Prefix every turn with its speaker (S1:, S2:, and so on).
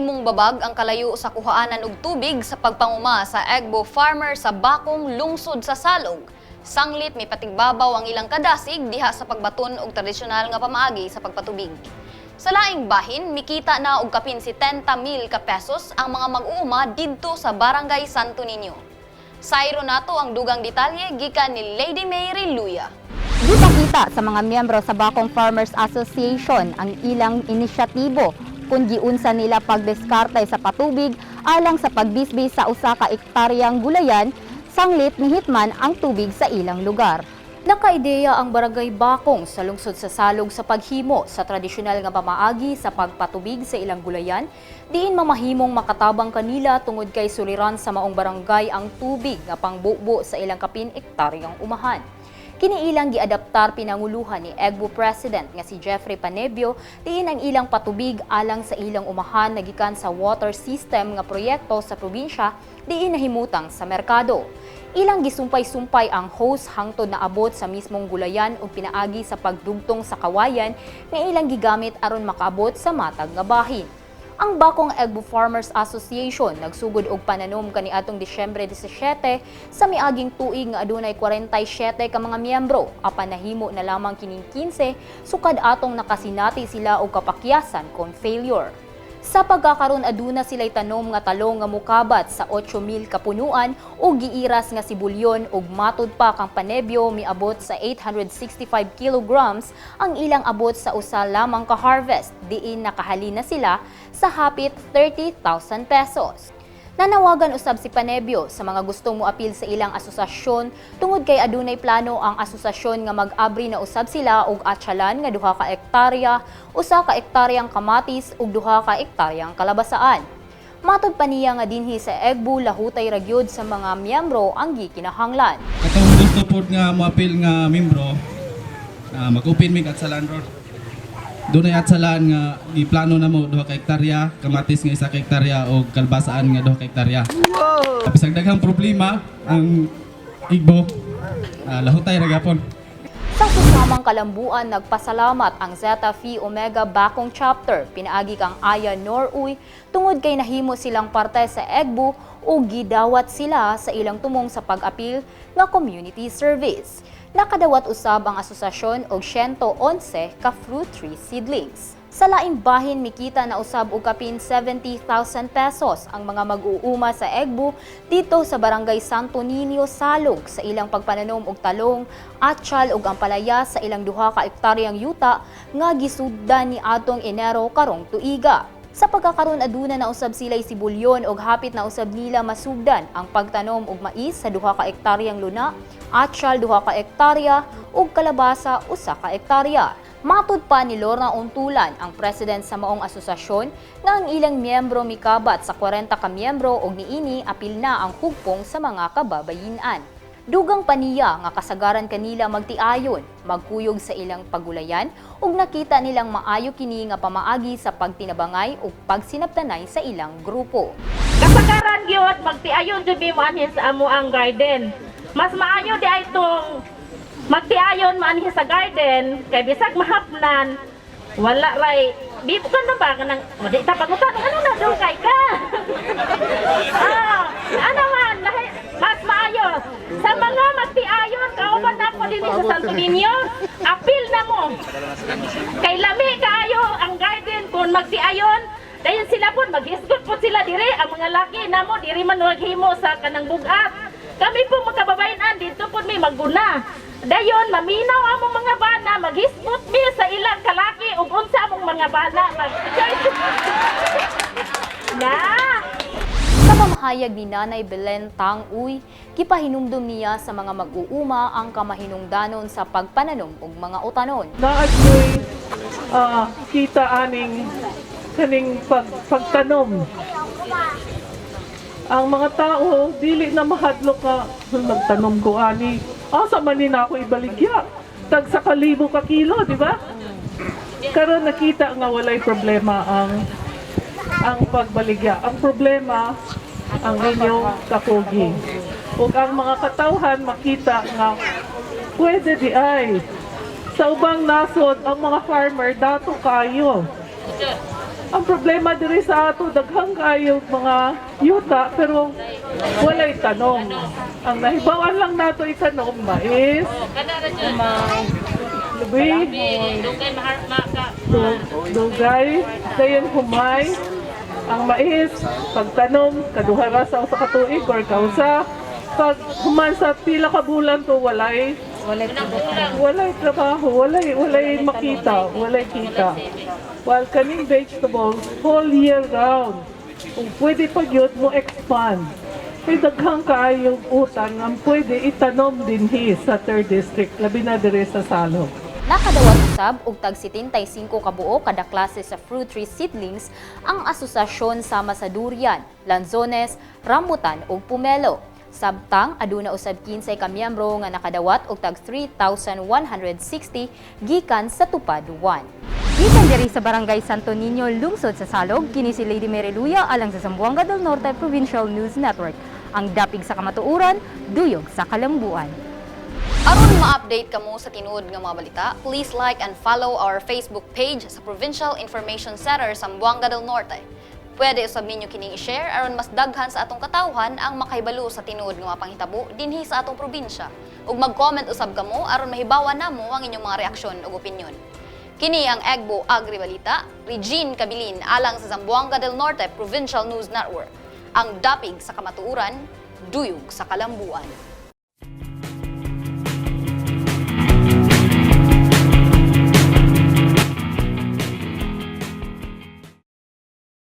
S1: Nahimong babag ang kalayo sa kuhaanan og tubig sa pagpanguma sa Egbo farmer sa Bakong, lungsod sa Salog. Sanglit may patigbabaw ang ilang kadasig diha sa pagbaton og tradisyonal nga pamaagi sa pagpatubig. Sa laing bahin, mikita na og kapin 70 mil ka pesos ang mga mag-uuma didto sa Barangay Santo Niño. Sayro nato ang dugang detalye gikan ni Lady Mary Luya.
S2: Gipakita sa mga miyembro sa Bakong Farmers Association ang ilang inisyatibo kung giunsa nila pagdiskarte sa patubig alang sa pagbisbis sa usa ka ektaryang gulayan sanglit nihitman ang tubig sa ilang lugar.
S3: Nakaideya ang Barangay Bakong sa lungsod sa Salog sa paghimo sa tradisyonal nga pamaagi sa pagpatubig sa ilang gulayan, diin mamahimong makatabang kanila tungod kay suliran sa maong barangay ang tubig nga pangbubo sa ilang kapin ektaryang umahan. Kini ilang giadaptar pinanguluhan ni EGBO President nga si Jeffrey Panebio, diin ang ilang patubig alang sa ilang umahan nagikan sa water system nga proyekto sa probinsya diin nahimutang sa merkado. Ilang gisumpay-sumpay ang hose hangtod na abot sa mismong gulayan ug pinaagi sa pagdugtong sa kawayan nga ilang gigamit aron makaabot sa matag nga bahin. Ang Bakong Egbo Farmers Association nagsugod og pananom kaniadtong Disyembre 17 sa miaging tuig nga adunay 47 ka mga miyembro, apan nahimo na lamang kining 15 sukad atong nakasinati sila og kapakyasan kon failure. Sa pagkakaron, aduna sila'y tanom nga talong nga mukabat sa 8,000 kapunuan ug giiras nga sibulyon, ug matud pa kang Panebyo, miabot sa 865 kilograms ang ilang abot sa usa lamang ka harvest, diin nakahalin na sila sa hapit 30,000 pesos. Nanawagan usab si Panebio sa mga gustong moapil sa ilang asosasyon tungod kay adunay plano ang asosasyon nga mag-abri na usab sila og atyalan nga 2 ka ektarya, 1 ka ektaryang kamatis ug 2 ka ektaryang kalabasaan. Matod pa niya nga dinhi sa Egbu, lahutay ra gyud sa mga miyembro ang gikinahanglan.
S4: Katong gusto pod nga moapil nga membro, mag-open mig atsalan ron. Dunay atsalan nga giplano namo, 2 ka hektarya, kamatis nga 1 ka hektarya o kalbasaan nga 2 ka hektarya. Wow. Bisag daghang problema ang Igbo, lahutay ra gapon.
S3: Sa susamang kalambuan, nagpasalamat ang Zeta Phi Omega Bakong Chapter pinaagi kang Aya Noruy tungod kay nahimo silang parte sa EGBU ug gidawat sila sa ilang tumong sa pag-apil nga community service. Nakadawat usab ang asosasyon og 111 ka fruit tree seedlings. Sa laing bahin, mikita na usab og kapin 70,000 pesos ang mga mag-uuma sa Egbu dito sa Barangay Santo Niño, Salog sa ilang pagpananom og talong, atchal ug ampalaya sa ilang 2 ka ektaryang yuta nga gisuddan ni atong Enero karong tuiga. Sa pagkakaron, aduna na usab sila sibulyon og hapit na usab nila masugdan ang pagtanom og mais sa 2 ka ektaryang luna, atchal 2 ka ektarya ug kalabasa 1 ka ektarya. Matud pa ni Lorna Untulan, ang president sa maong asosasyon, nga ang ilang miyembro mikabat sa 40 ka miyembro og niini apil na ang hugpong sa mga kababayinan. Dugang pa niya nga kasagaran kanila magtiayon, magkuyog sa ilang pagulayan ug nakita nilang maayo kini nga pamaagi sa pagtinabangay ug pagsinabtanay sa ilang grupo.
S5: Kasagaran gyud magtiayon jud mi moanhin sa amo ang garden. Mas maayo di ay tong magtiayon maanhin sa garden kay bisag mahapnan, wala ray di ka na ba kanang di ta pangutan ano na dugay ka. Ano man mas maayo sa mga magtiayon kauban nako dinhi sa Santo Niño, apil na mo kay lami kaayo ang garden kung magtiayon. Dayon sila po maghisgot po sila dire, ang mga laki namo diri man maghimo sa kanang bugat. Kami po mga kababayan dito po may magguna. Dayon maminaw among mga bana, maghisgot mi sa ilang kalaki ug unsa among mga bana mag na.
S3: Sa pamahayag ni Nanay Belen Tang Uy, gipahinumdum niya sa mga mag-uuma ang kamahinungdanon sa pagpananom og mga utanon.
S6: Naagmoy kita aning kaning pagtanom. Ang mga tao dili na mahadlok ka magtanom ko ani. Asa man ni na ako ibaligya? Tag sa kalibo ka kilo, di ba? Karon nakita nga walay problema ang pagbaligya. Ang problema ang inyong kakugi. Ug ang mga katawhan makita nga pwede di ay. Sa ubang nasod, ang mga farmer dato kayo. Ang problema diri sa ato, daghang kayo mga yuta pero walay tanom. Ang nahibawan lang nato itanom, mais, lubi, dugay, dayon humay, ang mais, pagtanom, kaduha ra sa usa ka tuig or kausa. Pag human sa pila ka bulan to, walay walay trabaho, walay makita, walay kita. While kaning vegetables whole year round. Kung pwede pa gyud mo expand. Kay daghang kaayong utang ang pwede itanom dinhi sa third district, labi na diri sa Salog.
S3: Nakadawat usab og tag 75 ka buo kada klase sa fruit tree seedlings ang asosasyon sama sa durian, lanzones, rambutan ug pomelo. Samtang aduna usab 15 ka miyembro nga nakadawat og tag 3,160 gikan sa Tupad 1.
S2: Gikan diri sa Barangay Santo Niño, lungsod sa Salog, kini si Lady Mary Luya alang sa Zamboanga del Norte Provincial News Network. Ang dapig sa kamatuoran, duyog sa kalambuan.
S1: Aron ma-update kamo sa tinuod nga mga balita, please like and follow our Facebook page sa Provincial Information Center Zamboanga del Norte. Pwede usab ninyo kining i-share aron mas daghan sa atong katawhan ang makahibalo sa tinuod nga mga panghitabo dinhi sa atong probinsya. Ug mag-comment usab kamo aron mahibawan namo ang inyong mga reaksyon ug opinyon. Kini ang Egbo Agri Balita, Regine Cabilin alang sa Zamboanga del Norte Provincial News Network. Ang dapig sa kamatuoran, duyog sa kalambuan.